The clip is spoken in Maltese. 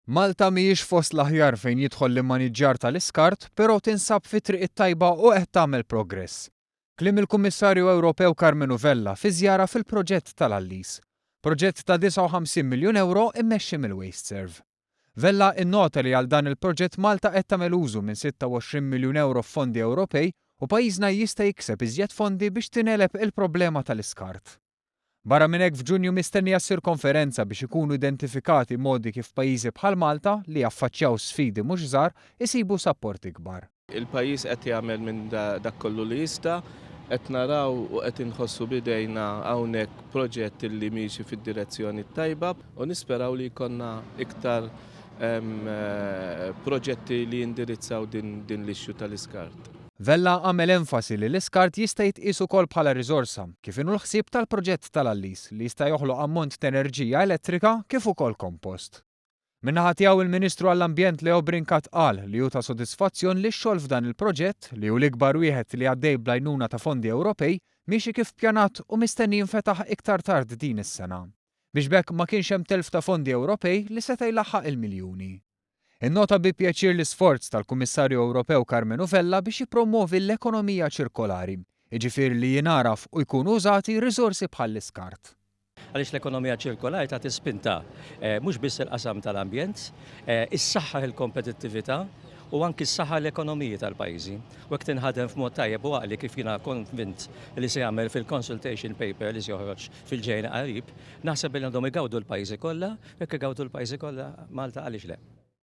Malta mhijiex fost l-aħjar fejn jidħol l-immaniġġjar tal-iskart, però tinsab fit-triq it-tajba u qed tagħmel progress. Kliem il-Kummissarju Ewropew Karmenu Vella fi żjara fil-proġett tal-Għallis. Proġett ta' 59 miljun ewro immexxi mill-WasteServ. Vella innota li għal dan il-proġett Malta qed tagħmel użu minn 26 miljun ewro f'fondi Ewropej u pajjiżna jista' jikseb iżjed fondi biex tingħeleb il-problema tal-iskart. Barra minn hekk f'Ġunju mistennija ssir konferenza biex ikunu identifikati modi kif pajjiżi bħal Malta, li jaffaċċjaw sfidi mhux żgħar, isibu sapport ikbar. Il-pajjiż qed jagħmel minn dak kollu li jista'. Qed naraw u qed inħossu b'idejna hawnhekk proġett li miexi fid-direzzjoni t-tajba u nisperaw li jkollna iktar proġetti li jindirizzaw din l-issue tal-iskart. Vella għamel enfasi li l-iskart jista' jitqies ukoll bħala riżorsa, kif inhu l-ħsieb tal-proġett tal-Għallis li jista' joħloq ammont t'enerġija elettrika kif ukoll kompost. Min-naħa tiegħu il-Ministru għall-Ambjent Leo Brincat qal li hu ta' sodisfazzjon li x-xogħol f'dan il-proġett, li hu l-ikbar wieħed li għaddej bl-għajnuna ta' fondi Ewropej, miexi kif ppjanat u mistenni jinfetaħ iktar tard din is-sena. Biex b'hekk ma kienx hemm telf ta' fondi Ewropej li seta' jlaħħaq il-miljuni. Innota bi pjaċir l-isforz tal-Kummissarju Ewropew Karmenu Vella biex jippromwovi l-ekonomija ċirkolari, jiġifieri li jingħaraf u jkunu użati riżorsi bħall-iskart. Għaliex l-ekonomija ċirkolari tagħti spinta mhux biss il-qasam tal-ambjent, issaħħaħ il-kompetittività u anki ssaħħaħ l-ekonomiji tal-pajjiżi. U jekk tinħadem f'mod tajjeb u għaqli kif jiena konvint li se jagħmel fil-consultation paper li se joħroġ fil-ġejjeni qarib, naħseb li għandhom igawdu l-pajjiżi kollha, jekk igawdu l-pajjiżi kollha, Malta għaliex le?